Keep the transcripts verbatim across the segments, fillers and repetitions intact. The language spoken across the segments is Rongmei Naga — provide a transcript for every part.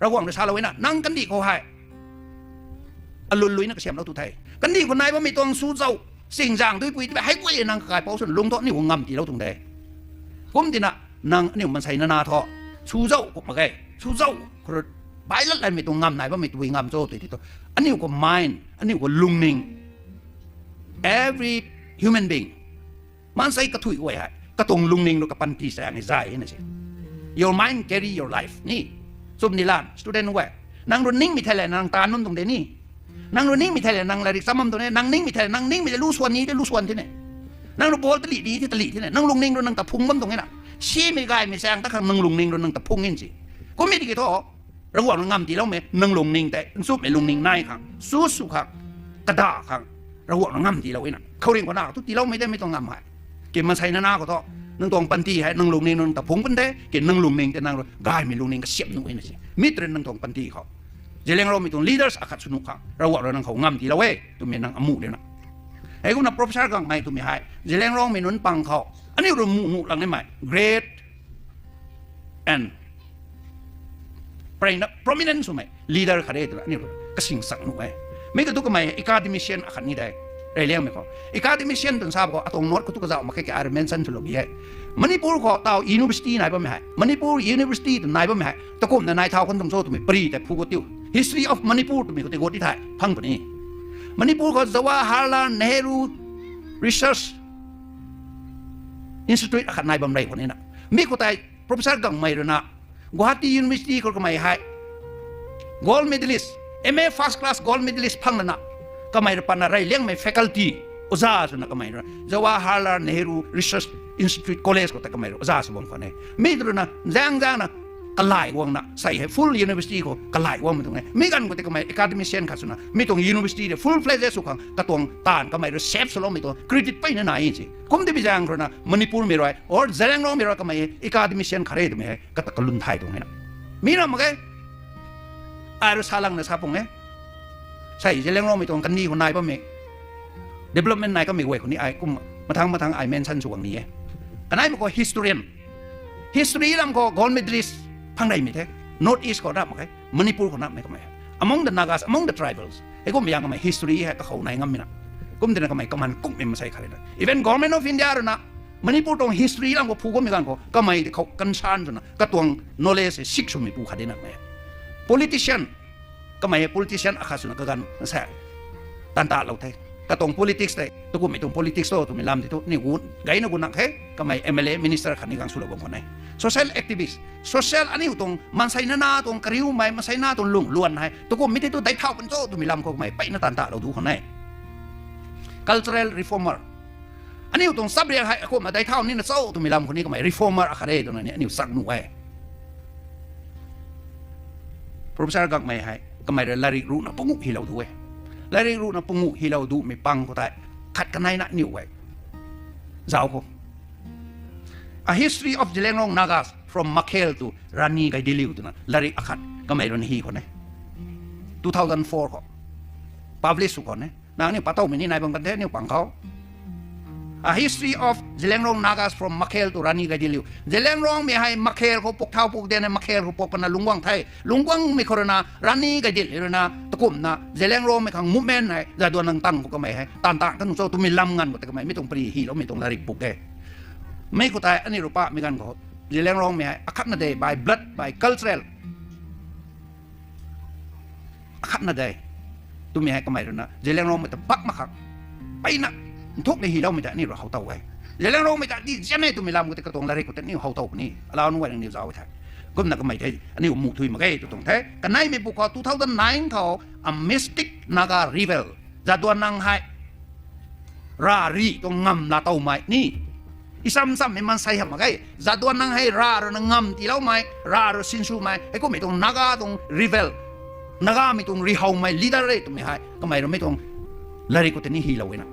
Ravguangc rui salou e na, nang kandih khou hei alun luina kasiamhlou tu the. Kandih khou nai bammei tuang suzauh, singzaeng duipui tei hei guay nang kakaipouc swna lung thu aniu khou ngam tiilou tuang de. Kum tina, nang aniu maansei nana thu suzauh kum mak ge, suzauh khou rui bailat lanmei tuang ngam nai bammei tabui ngam cho tw ti thu, aniu khou mind, aniu khou lungning, every human being, maansei kathui guay hei katuang lungning rui kapanty saeng e zay na se. Your mind carry your life ni. Sum ni lan student guay, nang rui ningmei thei le nang taanv bam tuang de ni. Nang rui ningmei thei le nang latrik cham bam tuang de. Nang ningmei thei le nang ningmei le lu swan ni de, lu swan the ne. Nang rui ball talih di the, talih the ne. Nang lungning rui nang ta phung bam tuang e na. Simei gaymei saeng ta khang nang lungning rui nang ta phung in si. Kummei tiki thu, Ravguangc rui ngam tiiloumei nang lungning tei nchumhmei lungning nai khang, chu sw khang, kada khang, Ravguangc rui ngam tiilou e na. Khouringh khou na tu tiiloumei de mi tuang ngam hei. Ki maansei nana khou thu, nang tuang panty hei nang lungning nang ta phung pan de, ki nang lungning tei nang rui gaymei lungning kasiamh nuh e na si. Mi tei rui nang tuang panty khou Zeliangrongmei tuang leaders akhat sw nuh khang Ravguangc rui nang khou ngam tiilou e twmei nang amuh de na. Heikumna Professor Gangmei twmei hei Zeliangrongmei nunc pang khou aniu rui muh nuh lang nimei great and prei na prominent swmei leader khat e twna aniu rui kasing chak nuh e. Mi ta tu kamei academician akhat ni de. Reyliangmei khou academician twna sa khou atuang note khou tu kazauh mak khe, ka ai rui mention swlou bi e. Manipur khou taw university nai bammei hei, Manipur University tw nai bammei hei takumna nai thau khang tuang cho twmei pari tei phu khou tiu, History of Manipur twmei khou tei gut ti thei phang puni. Manipur khou Jawaharlal Nehru Research Institute akhat nai bam rey khou ni na. Mi khou tei Professor Gangmei rui na Guwahati University khou kamei hei gold medalist, M A first class gold medalist phang lana, kamei rui patna Reyliangmei faculty oja swna kamei rui Jawaharlal Nehru Research Institute College khou tei kamei rui oja sw bam khwan e. Mi rui na zaeng zaengna kalai guangna sei hei full university khou kalai guangmei tuang e. Mi ganv khou tei kamei academician khat swna mi tuang university tei full fledged sw khang katuang taanv kamei rui shape swloumei tuang credit peyna nai si. Kum ti bi zaeng rui na Manipurmei rui or Zeliangrongmei rui kamei academician khat re twmei hei kata kalun thay tuang e na. Mi ram mak ge. Ai rui sa langna sa pung e. Sei Zeliangrongmei tuang kandih khou nai bammei development nai kamei guay khou ni ai kum mathang mathang ai mention sw guang ni e. Kanaimei khou historian, history lam khou gold medalist phang reymei the. North East khou na mak ge, Manipur khou na mak ge kamei hei, among the Nagas, among the tribals, heikum yang kamei history hei kakhou nai ngammei na. Kum tina kamei kaman kumhmei masei khat rui na, even Government of India rui na Manipur tuang history lam khou phu gummei ganv khou kamei tei khou concern swna katuang knowledge hei seek swmei pu khat di na kamei politician, kamei hei politician akhat swna kaganv sa taan talou the. Katuang politics tei takumhmei tuang politics tho twmei lam tei thu aniu gu gayna gu nak the. Kamei M L A, minister khat ni gang swlou bam khwan e. Social activist, social aniu tuang maansei nana tuang kariumei, maansei na tuang lungluan hei takumhmei tei thu dei thau kan cho twmei lam khou kamei peyna taan talou du khwan e. Cultural reformer, aniu tuang chapriak hei akumhna dei thau nina cho twmei lam khou ni kamei reformer akhat re twna ni aniu chak nuh e. Professor Gangmei hei kamei rui latrik ruhna panguh hilou du e. Latrik ruhna panguh hilou dumei pang khou tei khat kaneina aniu e zauc khou A History of Zeliangrong Nagas from Makhel to Rani Gaidinliu twna latrik akhat kamei rui na hi khwan e. Two thousand four khou publish sw khwan e. Nang aniu patowmei ni nai bam kan the aniu pang khou. A History of Zeliangrong Nagas from Makhel to Rani Gaidinliu. Zeliangrongmei hei Makhel khou puk thau puk den e, Makhel khou puk pana lungc guang the. Lungc guangmei khou rui na Rani Gaidinliu rui na takumhna Zeliangrongmei khang movement hei Jadonang tang khou kamei hei taan tan kan cho twmei lam nganv khou tei kamei mi tuang pari hiloumei tuang latrik buk e. Mi khou tei aniu rui pamei ganv khou Zeliangrongmei hei akhatna de by blood, by cultural akhatna de twmei hei kamei rui na Zeliangrongmei ta bak mak khang peyna nthuk ni hiloumei ta aniu rui how tow e. Zeliangrongmei ta di zian e twmei lam khou tei katuang latrik khou tei aniu how tow puni. Alau nunc guay nangniw zauc e the. Kumna kamei tei aniu muh thui mak ge tw tuang the. Kaneimei pu khou two thousand nine khou a mystic Naga rebel Jadonang hei rari tuang ngam laa towmei ni. Isam sammei maansei hamh mak ge. Jadonang hei rav rui na ngam tiiloumei, rav rui sinswmei, heikummei tuang Naga tuang rebel, Nagamei tuang rihowmei leader e twmei hei kamei rui mi tuang latrik khou tei ni hilou e na.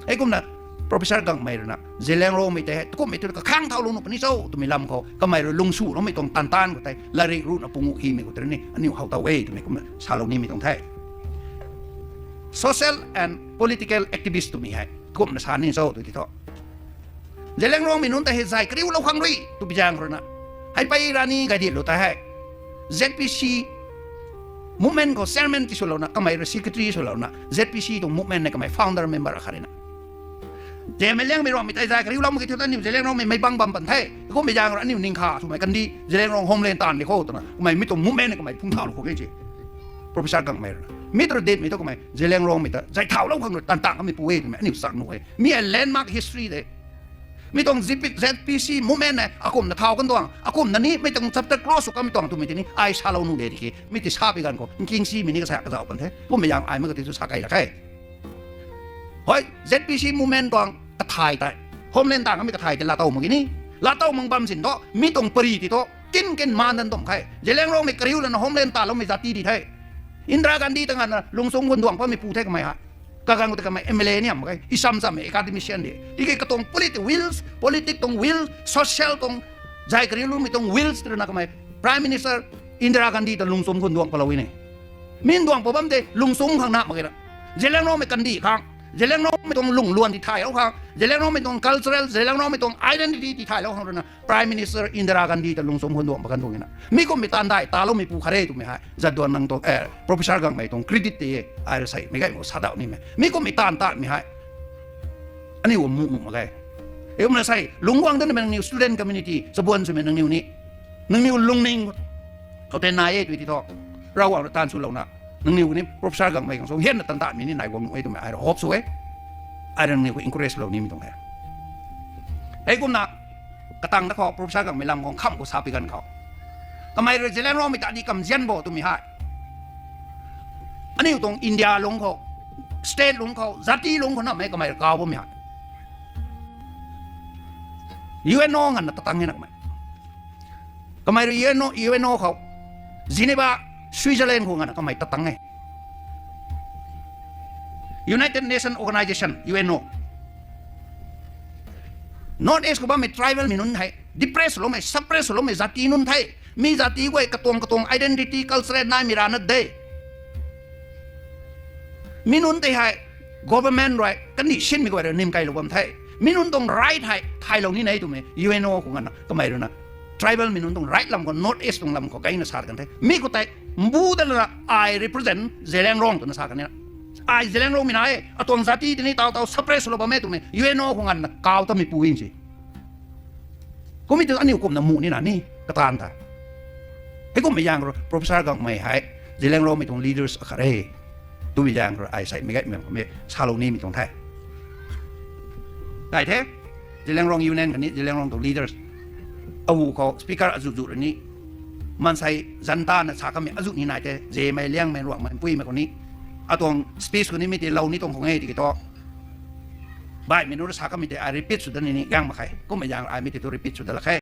Heikumna Professor Gangmei rui na Zeliangrongmei tei hei takumhmei tu kakhang thaulou nuh puni cho twmei lam khou kamei rui lungswloumei tuang taan tan khou tei latrik ruhna pungu himei khou tei ni aniu how tow e twmei kumna salou nimei tuang the. Social and political activist twmei hei kumna sa ni cho tw ti thu, Zeliangrongmei nunc tei hei zay kariulou khang rui twbi zaeng khou rui na, heipei Rani Gaidinliu tei hei movement khou chairman ti swlouna, kamei rui secretary swlouna, Z P C tuang movement na kamei founder member akhat rui na. Zemei Liangmei Ruangmei tei zay kariuloumei ki thiu ta aniu Zeliangrongmei meic bang bam pan the. Kummei zaeng rui aniu ning kha swmei kandih Zeliangrong homeland taanv di khou twna kamei mi tuang movement na kamei phung thaulou khou ke se. Professor Gangmei rui na mi tru ditmei thu kamei Zeliangrongmei ta zay thaulou khang rui tan tang kamei pu e twmei aniu chak nuh e. Mi hei landmark history de. Mi tuang Z P, Z P C movement hei akumna thau kan tuang, akumna ni mi tuang chapter close sw kamei tuang twmei tini ai salou nuh de tiki mi ti sa pi ganv khou nkingsimei ni kasa kazauh pan the. Kummei zaeng ai mak ka ti thu sa kei lak khe. Hoi, Z P C movement tuang kathay tei, homeland taanv kamei kathay tei laatow mak ki ni, laatow mak bam sin thu mi tuang pari ti thu kin kin maan dan tuang khe. Zeliangrongmei kariu lana homeland taloumei zat ti di the. Indira Gandhi ta nganvna lungchum khun duang pammei pu the kamei hei. Kaganv khou tei kamei M L A ni am mak khe, isam chammei academician de. Tiki katuang polit wills, politic tuang will, social tuang, zay kariuloumei tuang wills twna kamei Prime Minister Indira Gandhi ta lungchum khun duang palou e ne. Mi duang pa bam de lungchum khang na mak ge na. Zeliangrongmei kandih khang, Zeliangrongmei tuang lungluan ti thaylou khang, Zeliangrongmei tuang cultural, Zeliangrongmei tuang identity ti thaylou khang rui na Prime Minister Indira Gandhi ta lungchum khun duang pa kan tuang e na. Mi kummei taanv dai taloumei pu khat re twmei hei Jadonang tuang, eh, Professor Gangmei tuang credit tei e, ai rui sei meic gaymei sa dauh nimei. Mi kummei taanv tatmei hei aniu muh nuh mak ge. Ei kumna sei lungc guang danmei nangniw student community chabuan swmei nangniw ni, nangniw lungning khou tei nai e tw ti thu, Ravguangc rui taanv swlouna, nangniw ni Professor Gangmei khang sw hianna tan tatmei ni nai guang nuh e twmei ai rui hope sw e. Ai rui nangniw khou encourage lou nimei tuang e. Ei kumna katang da khou Professor Gangmei lam khang kham khou sa pi ganv khou, kamei rui Zeliangrongmei ta di kamzian bo twmei hei aniu tuang India lungc khou, state lungc khou, zati lungc khou namei kamei rui kau bammei hei U N O nganvna tatang e na kamei. Kamei rui U N O, U N O khou, Geneva, Switzerland khou nganvna kamei tatang e. United Nations Organization, U N O. North East khou bammei tribal mei nunc hei depress loumei, suppress loumei zati nunc the. Mi zati guay katuang katuang identity, culture naimei rana de. Mi nunc tei hei government rui kandih sinmei guay rui nim kailou bam the. Mi nunc tuang right hei thaylou ni nei twmei U N O khou nganvna kamei rui na tribal mei nunc tuang right lam khou, North East tuang lam khou kaina sa kan the. Mi khou tei mbu ta lana ai represent Zeliangrong twna sa kan e. Ai Zeliangrongmei na e, atuang zati tei ni taw taw suppress lou bam e twmei U N O khou nganvna kau tamei pu e si. Kummei tu aniu kumna muh nina ni kataanv ta. Hei kummei zaeng rui Professor Gangmei hei Zeliangrongmei tuang leaders akhat e twmei zaeng rui ai sei meic gaymei khou mei salou nimei tuang the. Kai the, Zeliangrong Union khatni Zeliangrong tuang leaders, ahu khou speaker azuh zuh rui ni, maansei zanc tana sa kamei azuh ni nai the, Zemei, Liangmei, Ruangmei, Puimei khou ni, atuang speech khou ni mi tei lou ni tuang khang e tiki thu baihmei nunc rui sa kamei tei ai repeat sw dat ni ni gang mak khe. Kummei zaeng rui ai mi tei thu repeat sw dat lak khe.